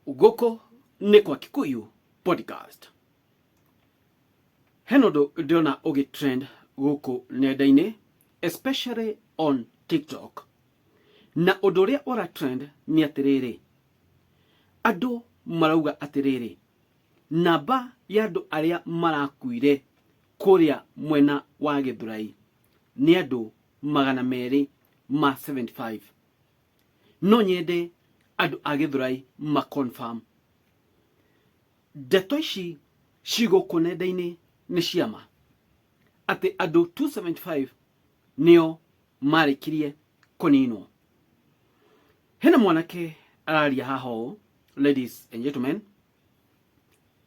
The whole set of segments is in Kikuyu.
Gũkũ nĩ kwa Kikuyu Podcast. Hena ũndũ ndĩrona ũgĩ trend gũkũ nenda-inĩ, especially on TikTok. Na ũndũ ũrĩa ũra trend nĩ atĩrĩrĩ, andũ marauga atĩrĩrĩ, namba ya andũ arĩa marakuire kũrĩa mwena wa Gĩthũrai nĩ andũ 275. No nyende andũ a Gĩthũrai ma confirm ndeto ici ci gũkũ nenda-inĩ nĩ ciama, atĩ andũ 275 nĩo marĩkirie kũninwo. Hena mwanake araria haha ũũ, ladies and gentlemen,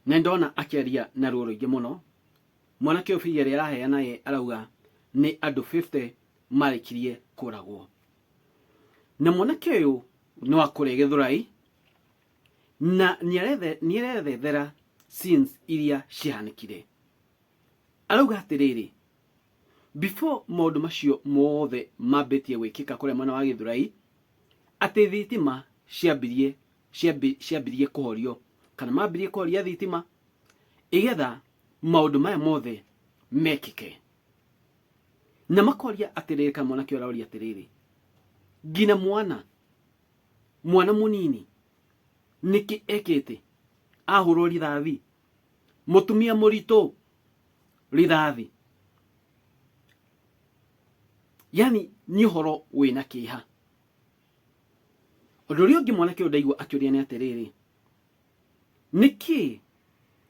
na ndona akĩaria na ruo rũingĩ mũno. Mwanake ũyũ figure ĩrĩa araheana ye arauga nĩ andũ 50 marĩkirie kũragwo. Na mwanake ũyũ nĩ wa kũrĩa Gĩthũrai, na nĩarethethera scenes iria ciahanĩkire. Arauga atĩrĩrĩ, before maũndũ macio mothe mambĩtie gwĩkĩka kũrĩa mwena wa Gĩthũrai, atĩ thitima ciambirie kũhorio, kana mambirie kũhoria thitima igetha maũndũ maya mothe mekĩke. Na makoria atĩrĩrĩ, kana mwanake ũyũ aroria atĩrĩrĩ, nginya mwana mũnini nĩkĩ ekĩte? Ahũrwo rithathi, mũtumia mũritũ rithathi. Yani nĩ ũhoro wĩna kĩeha. Ũndũ ũrĩa ũngĩ mwanake ũyũ ndaigua akĩũria nĩ atĩrĩrĩ, nĩkĩ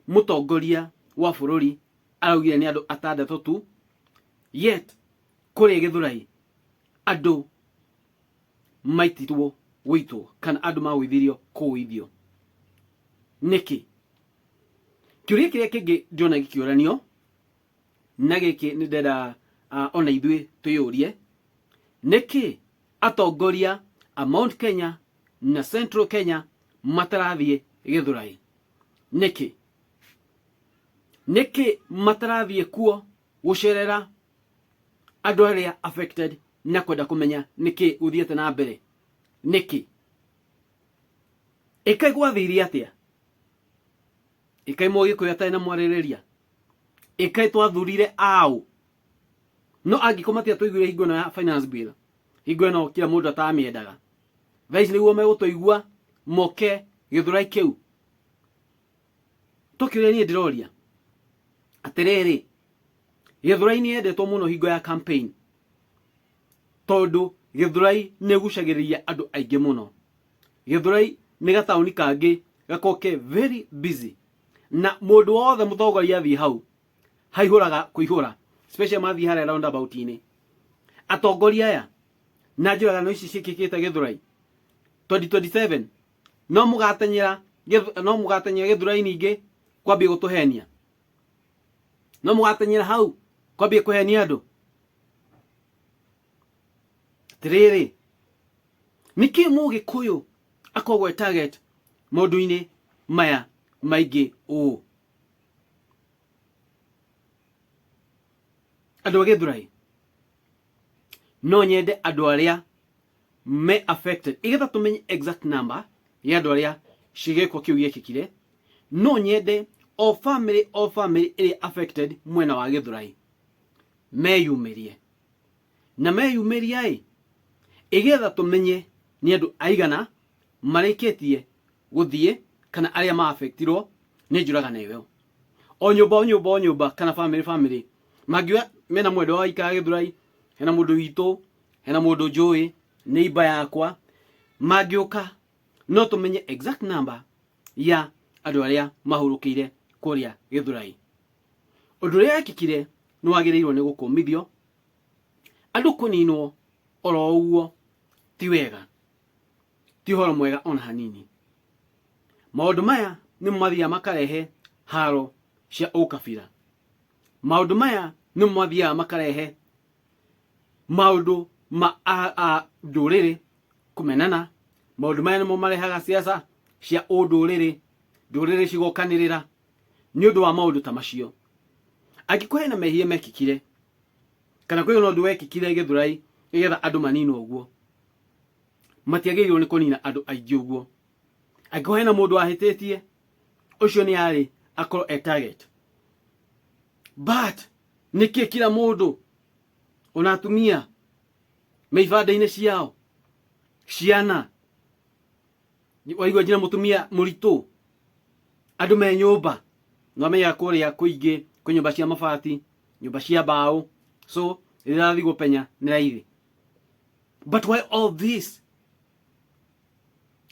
mũtongoria wa bũrũri araugire nĩ andũ atandatũ tu, yet kũrĩa Gĩthũrai andũ maitirwo gũitwo kana andũ magũithirio kũũithio nĩkĩ? Kĩũria kĩrĩa kĩngĩ ndĩrona gĩkĩũranio na gĩkĩ nĩ ndĩrenda ona ithuĩ twĩyũrie, nĩkĩ atongoria a Mount Kenya na Central Kenya matarathiĩ Gĩthũrai? Nĩkĩ? Nĩkĩ matarathiĩ kuo gũcerera andũ arĩa affected na kwenda kũmenya nĩkĩ gũthiĩte na mbere? Nĩkĩ? Ĩkai gwathire atĩa? Ĩkai mũgĩkũyũ atarĩ na mwarĩrĩria? Ĩkai twathurire aũ? No angĩkorwo matiatũiguire hingo ĩno ya finance bill, hingo ĩno kila mũndũ atamĩendaga, thaa ici nĩguo megũtũigua moke Gĩthũrai kĩu. Tũkĩũria, niĩ ndĩroria atĩrĩrĩ, Gĩthũrai nĩ yendetwo mũno hingo ya campaign, tondũ Gĩthũrai nĩ ĩgucagĩrĩria andũ aingĩ mũno. Gĩthũrai nĩ gataũni kangĩ gakoragwo ke very busy, na mũndũ wothe mũtongoria athiĩ hau haihũraga kũihũra, especially mathiĩ harĩa roundabout-inĩ. Atongoria aya na njũragano ici ciĩkĩkĩte Gĩthũrai 2027, no mũgatenyera Gĩthũrai ningĩ kwambia gũtũhenia, no mũgatenyera hau kwambia kũhenia andũ. Atĩrĩrĩ, nĩkĩ mũgĩkũyũ akoragwo e target maũndũ-inĩ maya maingĩ ũũ? Andũ a Gĩthũrai, no nyende andũ arĩa me affected, igetha tũmenye exact number ya andũ arĩa gĩko kĩu gĩekĩkire. No nyende o family, o family ĩrĩa affected mwena wa Gĩthũrai meyumĩrie, na meyumĩria ĩ igetha tũmenye nĩ andũ aigana marĩkĩtie gũthiĩ kana arĩa ma-affectirwo nĩ njũragano ĩyo. O nyũmba, o nyũmba, o nyũmba, kana family, family mangiuga mena mwendwa wa ikara Gĩthũrai, hena mũndũ witũ, hena mũndũ njũĩ, neighbor yakwa, mangĩũka no tũmenye exact number ya andũ arĩa mahurũkĩire kũrĩa Gĩthũrai. Ũndũ ũrĩa wekĩkire nĩ wagĩrĩirwo nĩ gũkũmithio. Andũ kũninwo oro ũguo ti wega, ti ũhoro mwega ona hanini. Maũndũ maya nĩmo mathiaga makarehe haro cia ũkabira. Maũndũ maya nĩmo mathiaga makarehe maũndũ ma ndũrĩrĩ kũmenana. Maũndũ maya nĩmo marehaga siasa cia ũndũrĩrĩ, ndũrĩrĩ cigokanĩrĩra nĩ ũndũ wa maũndũ ta macio. Angĩkorwo hena mehia mekĩkire, kana kwĩna ũndũ wekĩkire Gĩthũrai nĩgetha andũ maninwo ũguo, matiagĩrĩirwo nĩ kũnina andũ aingĩ ũguo. Angĩkorwo hena mũndũ wahĩtĩtie, ũcio nĩ arĩ akorwo e target. But nĩkĩ kila mũndũ, ona atumia me ibanda-inĩ ciao, ciana, waigua nginya mũtumia mũritũ, andũ me nyũmba, nĩwamenyaga kũrĩa kũingĩ kwĩ nyũmba cia mabati, nyũmba cia mbaũ, so rĩrĩa rathiĩ gũpenya nĩ raithi. But why all this,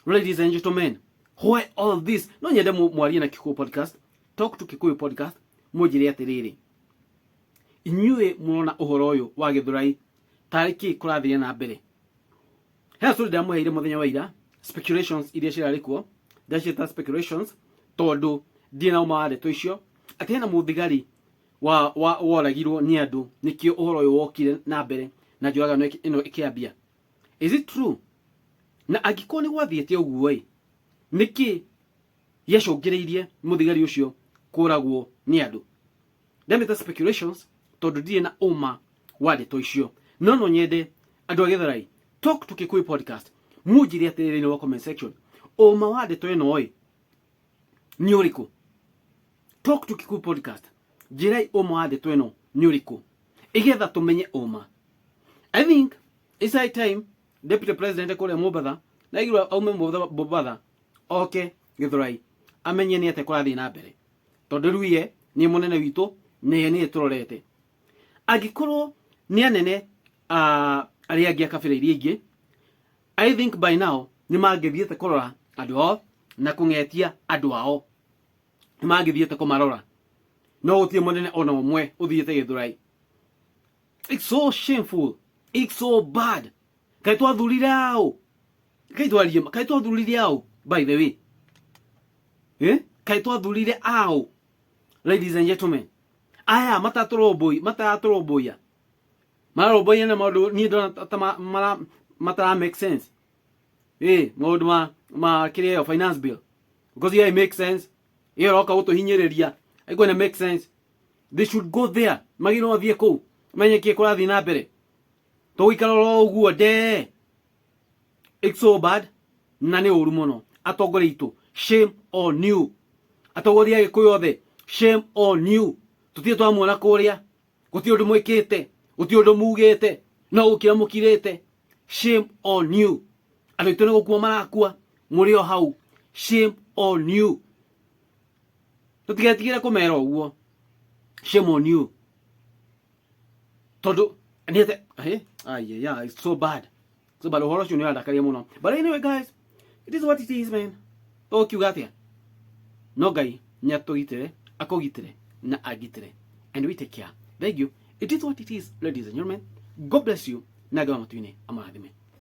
ladies and gentlemen? Why all this? No nyende mwarie na Kikuyu Podcast, Talk to Kikuyu Podcast, mũnjĩre atĩrĩrĩ, inyuĩ mũrona ũhoro ũyũ wa Gĩthũrai tarĩ kĩ kũrathiĩ na mbere? Hena story ndamũheire mũthenya wa ira, speculations iria cirarĩ kuo, ndaciĩta speculations tondũ ndirĩ na ũma wa ndeto icio, atĩ hena mũthigari wa wa woragirwo nĩ andũ, nĩkĩo ũhoro ũyũ wokire na mbere na njũragano ĩno ĩkĩambia. Is it true? Na angĩkorwo nĩ gwathiĩte ũguo ĩ, nĩkĩ gĩacũngĩrĩirie mũthigari ũcio kũragwo nĩ andũ? Ndamĩta speculations tondũ ndirĩ na ũma wa ndeto icio, no no nyende andũ a Gĩthurai, Talk to Kikuyu Podcast, munjire atĩrĩrĩ thĩinĩ wa comment section, ũma wa ndeto ĩno ĩ nĩ ũrĩkũ? Talk to Kikuyu Podcast, njĩrai ũma wa ndeto ĩno nĩ ũrĩkũ, igetha tũmenye ũma. I think it's high time deputy president kũrĩa Mombatha naigua aume Mombatha oke Gĩthũrai, amenye nĩ atĩa kũrathiĩ na mbere, tondũ rĩu ye nĩ mũnene witũ, nĩye nĩye tũrorete. Angĩkorwo nĩ anene arĩa angĩ a kabira iria ingĩ, I think by now nĩ mangĩthiĩte kũrora andũ ao na kũng'etia andũ ao, nĩ mangĩthiĩte kũmarora, no gũtirĩ mũnene ona ũmwe ũthiĩte Gĩthũrai. It's so shameful, it's so bad. Kaĩ twathurire aũ? Kaĩ twarie, kaĩ twathurire aũ, by the way? Eh, kaĩ twathurire aũ, ladies and gentlemen? Aya matatũrũmbũiya, mararũmbũiya na maũndũ niĩ ndona ta matara make sense. Maũndũ ma kĩrĩa ĩyo finance bill, because yeah, it makes sense. Ĩyo ĩroka gũtũhinyĩrĩria, aigua nĩ make sense. They should go there, magĩrĩirwo mathiĩ kũu menye kĩ kũrathiĩ na mbere. Tũgũikara oro ũguo nde. It's so bad na nĩ ũru mũno. Atongoria aitũ, shame on you. Atongoria a Gĩkũyũ othe, shame on you. Tũtirĩ twamuona kũrĩa, gũtirĩ ũndũ mwĩkĩte, gũtirĩ ũndũ mugĩte, no gũkira mũkirĩte. Shame on you. Andũ aitũ nĩ gũkua marakua, mũrĩ o hau. Shame on you. Tũtigetigĩre kũmera ũguo. Shame on you, tondũ nĩ ate eh yeah, it's so bad, so bad. Ũhoro ũcio nĩ ũrandakaria mũno. But anyway, guys, it is what it is, man. Tũkiuga atĩa? No Ngai nĩ atũgitĩre, akũgitĩre na angitĩre, and we take care. Thank you. It is what it is, ladies and gentlemen. God bless you, na Ngai wa matu-inĩ amũrathime.